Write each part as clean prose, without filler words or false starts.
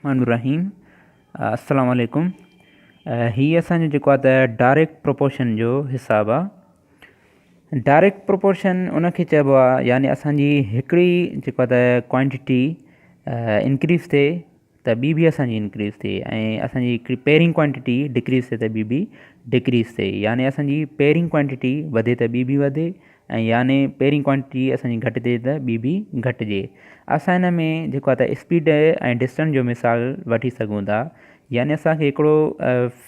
الرحمٰن الرحيم السلام عليڪم هي اسان جو جيڪو آهي ته ڊائريڪٽ پروپورشن جو حساب آهي ڊائريڪٽ پروپورشن ان کي چئبو آهي يعني اسان جي هڪڙي جيڪو آهي ته ڪوانٽيٽي انڪريز ٿئي ته ٻي به اسان جي انڪريز ٿئي ۽ اسان جي هڪڙي پهرين ڪوانٽيٽي ڊڪريز ٿئي ته ٻي به ڊڪريز ٿئي يعني اسان جي پهرين ڪوانٽيٽي وڌي ته ٻي به وڌي ۽ يعني پهرين ڪوانٽٽي اسان جي گهٽ ٿئي ته ٻي به گهٽجي. اسان هن ۾ جيڪو آهي ته اسپيڊ ۽ ڊسٽنس جو مثال وٺي سگهون ٿا. يعني اسان کي هڪڙو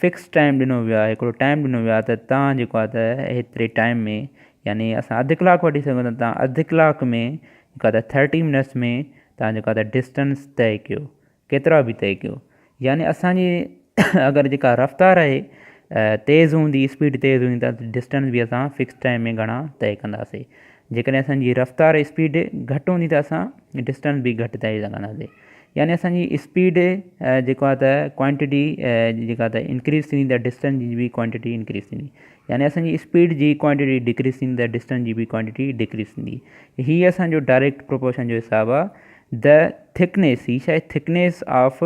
فڪس ٽائيم ڏنو ويو آهي هڪڙو ٽائيم ڏنو ويو آهي ته تان جيڪو آهي ته هيتري ٽائيم ۾ يعني اسان اڌ ڪلاڪ وٺي سگهون ٿا تان اڌ ڪلاڪ ۾ جيڪو آهي ته ٿرٽي منٽس ۾ تان جيڪو آهي ته ڊسٽنس طئي ڪيو ڪيترا به طئي ڪيو يعني اسان جي اگر جيڪا رفتار آهي تيز هوندي اسپيڊ تيز هوندي ته ڊسٽنس به اسان فڪس ٽائيم ۾ گهڻا طئي ڪنداسي جيڪڏهن اسان جي رفتار اسپيڊ گهٽ هوندي ته اسان ڊسٽنس به گهٽ طئي ڪنداسي يعني اسان جي اسپيڊ جيڪو آهي ته ڪوانٽٽي جيڪا ته انڪريز ٿيندي ته ڊسٽنس جي به ڪوانٽٽي انڪريز ٿيندي يعني اسان جي اسپيڊ جي ڪوانٽٽي ڊڪريز ٿيندي ته ڊسٽنس جي به ڪوانٽٽي ڊڪريز ٿيندي هي اسان جو ڊائريڪٽ پروپورشن جو حساب آهي The thickness هي ڇا آهي thickness of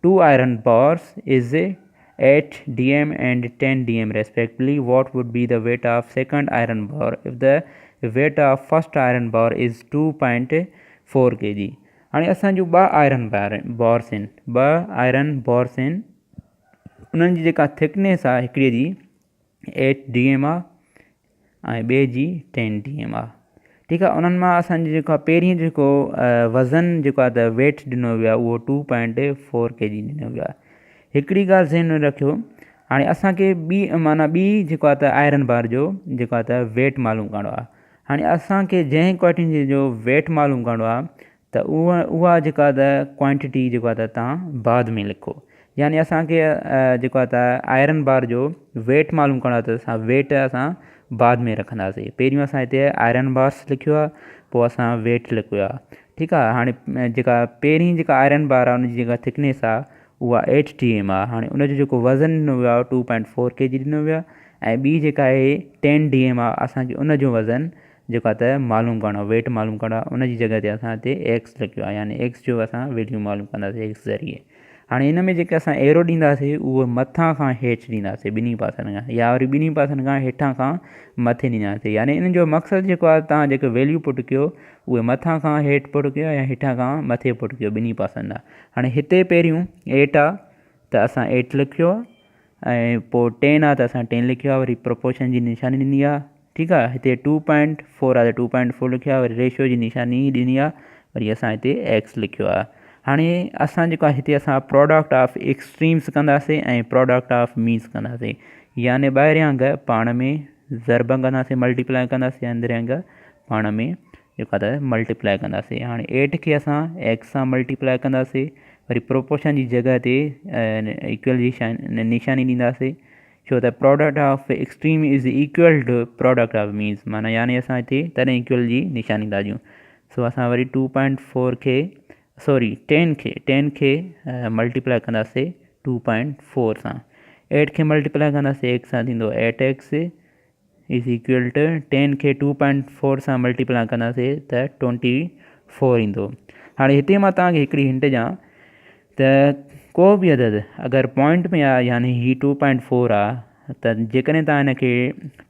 two iron bars is 8 dm and 10 dm respectively what would be the weight of second iron bar if the weight of first iron bar is 2.4 kg هاڻي اسان جون ٻه iron بارس آهن ٻه iron بارس آهن انهن جي جيڪا ٿڪنيس آهي هڪڙي جي ايٽ ڊي ايم آ ۽ ٻئي جي ٽين ڊي ايم آ ٺيڪ آ انهن مان اسان جو جيڪو پهرين جيڪو وزن جيڪو آ ته ويٽ ڏنو ويو آ اهو two point four K G ڏنو ويو آ هڪڙي ڳالهه ذهن ۾ رکيو هاڻي اسانکي ٻي معنيٰ ٻي جيڪو آ ته آئرن بار جو جيڪو آ ته ويٽ معلوم ڪرڻو آ هاڻي اسانکي جنهن ڪوانٽٽي جو ويٽ معلوم ڪرڻو آ ته اها اها جيڪا ته ڪوانٽٽي جيڪو آهي ته تان بعد ۾ لکو يعني اسانکي جيڪو آهي ته آئرن بار جو ويٽ معلوم ڪرڻو آهي ته اسان ويٽ اسان بعد ۾ رکنداسي پهريون اسان هتي آئرن بارس لکيو آهي پوء اسان ويٽ لکيو آهي ٺيڪ آهي هاڻي جيڪا پهرين جيڪا آئرن بار آهي ان جي جيڪا ٿڪنيس آهي اها ايٽ ٽي ايم آهي هاڻي ان جو جيڪو وزن ڏنو ويو آهي ٽو پوائنٽ فور ڪي جي ڏنو ويو آهي ۽ ٻي جيڪا آهي ٽين ڊي ايم آهي اسانکي ان جو وزن جيڪو آهي ته معلوم ڪرڻو آهي ويٽ معلوم ڪرڻو آهي ان جي جڳهه تي اسان هتي ايڪس لکيو آهي يعني ايڪس جو اسان ويليو معلوم ڪنداسين ايڪس ذريعي هاڻي هن ۾ جيڪي اسان ايرو ڏينداسين اهو مٿان کان هيٺ ڏينداسين ٻنهي پاسن کان يا وري ٻنهي پاسن کان هيٺان کان مٿي ڏينداسين يعني ان جو مقصد جيڪو آهي تان جيڪو ويليو پٽ ڪيو اهي مٿان کان هيٺ پٽ ڪيو يا هيٺان کان مٿي پٽ ڪيو ٻنهي پاسن ڏانهن هاڻي هتي پهريون ايٽ آهي ته اسان ايٽ لکيو آهي ۽ پوء ٽين آهي ته اسان ٽين لکيو آهي وري پروپورشن جي نشاني ڏني آهي ٺيڪ آ هتي ٽو پوائنٽ فور آ ته ٽو پوائنٽ فور لکيو آ وري ريشو جي نشاني ڏني آ وري اسان هتي ايڪس لکيو آ هاڻي اسان جيڪو هتي اسان پروڊڪٽ آف ايڪسٽريمز ڪنداسي ۽ پروڊڪٽ آف مينز ڪنداسي يعني ٻاهريان انگ پاڻ ۾ ضرب ڪنداسي ملٽيپلائي ڪنداسي اندريان انگ پاڻ ۾ جيڪو آ ته ملٽيپلائي ڪنداسي هاڻي ايٽ کي اسان ايڪس سان ملٽيپلائي ڪنداسي وري پروپورشن جي جڳهه تي ايڪول جي نشاني ڏينداسي ڇو ته product of extreme is equal to product of means معنيٰ يعني اسان هتي تڏهن ايڪول جي نشاني ٿا ڏيون سو اسان وري ٽو پوائنٽ فور کي سوري ٽين کي ٽين کي ملٽيپلائي ڪنداسي ٽو پوائنٽ فور سان ايٽ کي ملٽيپلائي ڪنداسي ايڪس سان ٿيندو eight X is equal to ten کي ٽو پوائنٽ فور سان ملٽيپلائي ڪنداسي ته ٽوئنٽي فور ايندو هاڻي هتي مان توهان کي هڪڙي هنٽ ڏيان ته ڪو به عدد اگر پوائنٽ ۾ آ يعني هي ٽو پوائنٽ فور آ ته جيڪڏهن توهان هن کي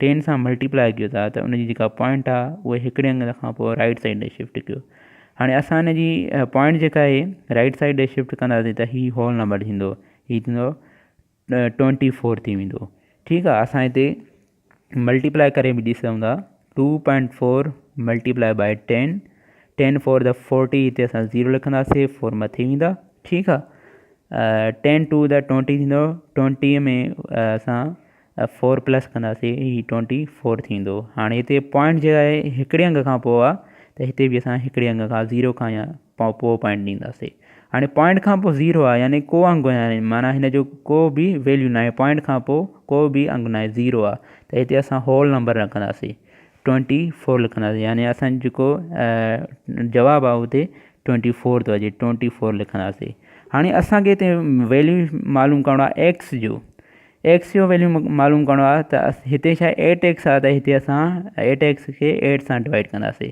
ٽين سان ملٽيپلائي ڪيو ٿا ته ان جي جيڪا پوائنٽ آ اهي هڪڙي انگ کان پوء رائٽ سائيڊ ڏي شفٽ ڪيو هاڻي اسان هن جي پوائنٽ جيڪا آهي رائٽ سائيڊ ڏي شفٽ ڪنداسي ته هي هول نمبر ٿيندو هي ٿيندو ٽوئنٽي فور ٿي ويندو ٺيڪ آ اسان هتي ملٽيپلائي ڪري به ڏسي سگهون ٿا two point four multiply by ten ten four the forty هتي اسان زيرو لکنداسي فور مٿي ويندا ٺيڪ آ ٽين ٽو the twenty ٿيندو ٽوئنٽي ۾ اسان فور پلس ڪنداسي هي ٽوئنٽي فور ٿيندو هاڻي هتي پوائنٽ جيڪا آهي هڪڙي انگ کان پوء آ ته هتي به اسان هڪڙي انگ کان زيرو کان يا پوء پوائنٽ ڏينداسي هاڻي پوائنٽ کان پوء زيرو آهي يعني ڪو انگ ناهي معنيٰ هن جو ڪو به ويليو ناهي پوائنٽ کان پوء ڪو به انگ ناهي زيرو آهي ته هتي اسان هول نمبر رکنداسي ٽوئنٽي فور لکنداسي يعني اسان جو جيڪو جواب آهي اتي ٽوئنٽي فور ٿو اچي ٽوئنٽي فور لکنداسي هاڻي اسانکي هتي ويليو معلوم ڪرڻو آهي ايڪس جو ايڪس جو ويليو معلوم ڪرڻو آهي ته هتي ڇا ايٽ ايڪس آهي ته هتي اسان ايٽ ايڪس کي ايٽ سان ڊوائيڊ ڪنداسي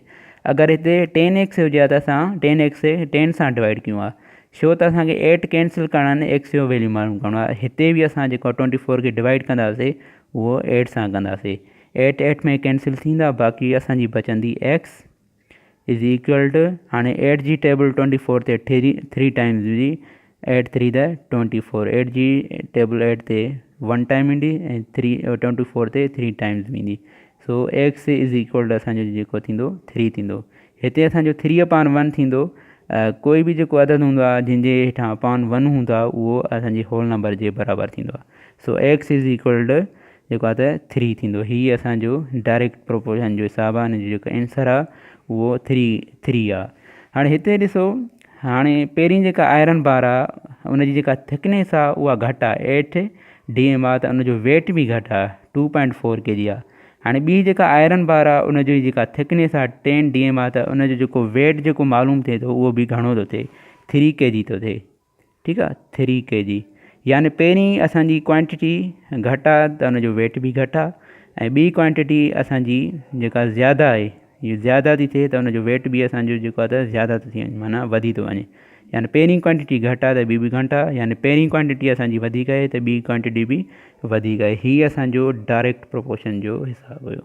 اگر هتي ٽين ايڪس هجي ها ته اسان ٽين ايڪس کي ٽين سان ڊوائيڊ ڪيون ها. ڇو ته اسان کي ايٽ ڪينسل ڪرڻا آهن ايڪس جو ويليو معلوم ڪرڻو آهي. هتي به اسان جيڪو ٽوئنٽي فور کي ڊوائيڊ ڪنداسي اهو ايٽ سان ڪنداسي. ايٽ ايٽ ۾ ڪينسل ٿيندا باقي اسان جي بچندي ايڪس is equal two هاڻي ايٽ جي ٽيبل ٽوئنٽي فور تي ٿري ٽائمز ايندي ايٽ ٿري ته ٽوئنٽي فور ايٽ جي ٽيبل ايٽ تي ون ٽائم ايندي ۽ ٿري ٽوئنٽي فور تي ٿري ٽائمز ايندي. سو ايڪس is equal two اسان جو جيڪو ٿيندو ٿري ٿيندو. هتي اسان جو ٿري اپان ون ٿيندو. ڪوئي به جيڪو عدد هوندو آهي جنهن جي هيٺان اپان ون هوندو آهي اهو اسان جي هول نمبر جي برابر ٿيندو آهي. سو ايڪس is equal two جيڪو آهي ته ٿري ٿيندو. هي اسان جو ڊائريڪٽ پروپورشن جو حساب آهي ان جو جيڪو آنسر آهي اهو ٿري ٿري آهي. هاڻي هتي ڏسو هاڻي پهرين جيڪا آئرن بار آهي ان جي جيڪا ٿڪنيس آهي اها گهٽ آهي ايٽ ڊي ايم آهي ته ان جو ويٽ به گهٽ آهي ٽو پوائنٽ فور ڪي جي آهي. هاڻي ٻي جيڪا آئرن بار آهي ان جي جيڪا ٿڪنيس آهي ٽين ڊي ايم آهي ته ان جو جيڪو ويٽ جيڪو معلوم ٿئي ٿو اهو به گهڻو ٿو ٿئي ٿري ڪي جي ٿو ٿئي ٺيڪ آهي ٿري ڪي جي يعني پهرين اسانجي ڪوانٽٽي گهٽ آهي ته ان جو ويٽ به گهٽ آهي ۽ ٻي ڪوانٽٽي اسانجي جيڪا زياده آهي اهو زياده ٿي ٿئي ته ان جو ويٽ به اسانجو جيڪو آهي ته زياده ٿو ٿي وڃي معنيٰ وڌي ٿو وڃي يعني پهرين ڪوانٽٽي گهٽ آهي ته ٻي به گهٽ آهي يعني پهرين ڪوانٽٽي اسانجي وڌيڪ آهي ته ٻي ڪوانٽٽي به وڌيڪ آهي. هي اسانجو ڊائريڪٽ پروپورشن جو حساب هيو.